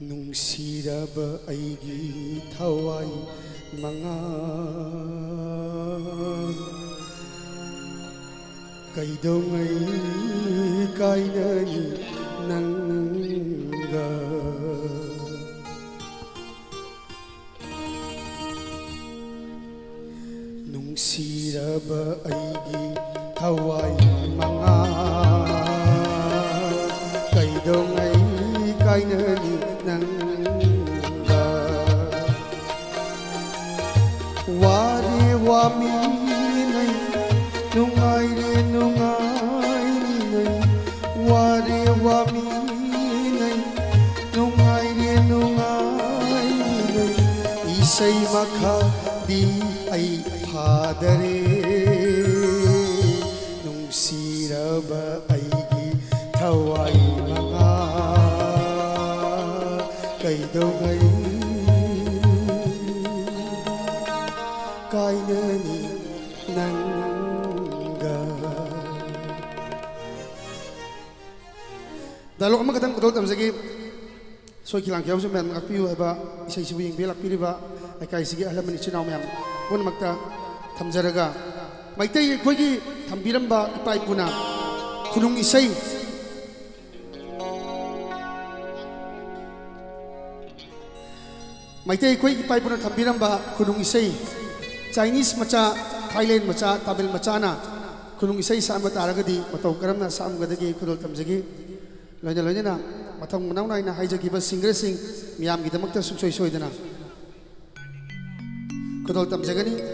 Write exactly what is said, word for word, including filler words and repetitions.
ꯅꯨꯡꯁꯤꯔꯕ ꯑꯩꯒꯤ ꯊꯋꯥꯏ ꯃꯉꯥ, ꯀꯩꯗꯧꯉꯩ ꯀꯥꯏꯅꯅꯤ ꯅꯪꯒ? ꯅꯨꯡꯁꯤꯔꯕ ꯑꯩꯒꯤ ꯊꯋꯥꯏ ꯃꯉꯥ, ꯀꯩꯗꯧꯉꯩ ꯀꯥꯏꯅꯅꯤ ꯅꯪꯒ? ꯋꯥꯔꯦ ꯋꯥꯃꯤꯅꯩ, ꯅꯨꯡꯉꯥꯏꯔꯦ ꯅꯨꯡꯉꯥꯏꯃꯤꯅꯩ, ꯋꯥꯔꯦ ꯋꯥꯃꯤꯅꯩ, ꯅꯨꯡꯉꯥꯏꯔꯦ ꯅꯨꯡꯉꯥꯏꯃꯤꯅꯩ, ꯏꯁꯩ ꯃꯈꯥꯗꯤ ꯑꯩ ꯊꯥꯗꯔꯦ꯫ ꯅꯨꯡꯁꯤꯔꯕ ꯑꯩꯒꯤ ꯊꯋꯥꯏ ꯃꯉꯥ, ꯀꯩꯗꯧꯉꯩ ꯀꯥꯏꯅꯅꯤ ꯅꯪꯒ? ꯗꯥꯏꯂꯣꯛ ꯑꯃꯈꯛꯇꯪ ꯈꯨꯗꯣꯜ ꯇꯝꯖꯒꯦ꯫ ꯁꯣꯏꯈꯤ ꯂꯥꯟꯈꯤ ꯌꯥꯎꯁꯨ ꯃꯌꯥꯝ ꯉꯥꯛꯄꯤꯌꯨ ꯍꯥꯏꯕ ꯏꯁꯩꯁꯤꯕꯨ ꯌꯦꯡꯕꯤ ꯂꯥꯛꯄꯤꯔꯤꯕ ꯂꯩꯀꯥꯏꯁꯤꯒꯤ ꯑꯍꯜ ꯂꯃꯟ ꯏꯆꯤꯟ ꯏꯅꯥꯎ ꯃꯌꯥꯝ ꯄꯨꯝꯅꯃꯛꯇ ꯊꯝꯖꯔꯒ, ꯃꯩꯇꯩ ꯑꯩꯈꯣꯏꯒꯤ ꯊꯝꯕꯤꯔꯝꯕ ꯏꯄꯥ ꯏꯄꯨꯅ ꯈꯨꯅꯨꯡ ꯏꯁꯩ, ꯃꯩꯇꯩ ꯑꯩꯈꯣꯏ ꯏꯄꯥ ꯏꯄꯨꯅ ꯊꯝꯕꯤꯔꯝꯕ ꯈꯨꯅꯨꯡ ꯏꯁꯩ, ꯆꯥꯏꯅꯤꯁ ꯃꯆꯥ, ꯊꯥꯏꯂꯦꯟ ꯃꯆꯥ, ꯇꯥꯃꯤꯜ ꯃꯆꯥꯅ ꯈꯨꯅꯨꯡ ꯏꯁꯩ ꯁꯛꯂꯝꯕ ꯇꯥꯔꯒꯗꯤ ꯃꯇꯧ ꯀꯔꯝꯅ ꯁꯛꯂꯝꯒꯗꯒꯦ ꯈꯨꯗꯣꯜ ꯇꯝꯖꯒꯦ꯫ ꯂꯣꯏꯅ ꯂꯣꯏꯅꯅ ꯃꯊꯪ ꯃꯅꯥꯎ ꯅꯥꯏꯅ ꯍꯥꯏꯖꯈꯤꯕ ꯁꯤꯡꯒꯔꯁꯤꯡ ꯃꯤꯌꯥꯝꯒꯤꯗꯃꯛꯇ ꯁꯨꯡꯁꯣꯏ ꯁꯣꯏꯗꯅ ꯈꯨꯗꯣꯜ ꯇꯝꯖꯒꯅꯤ꯫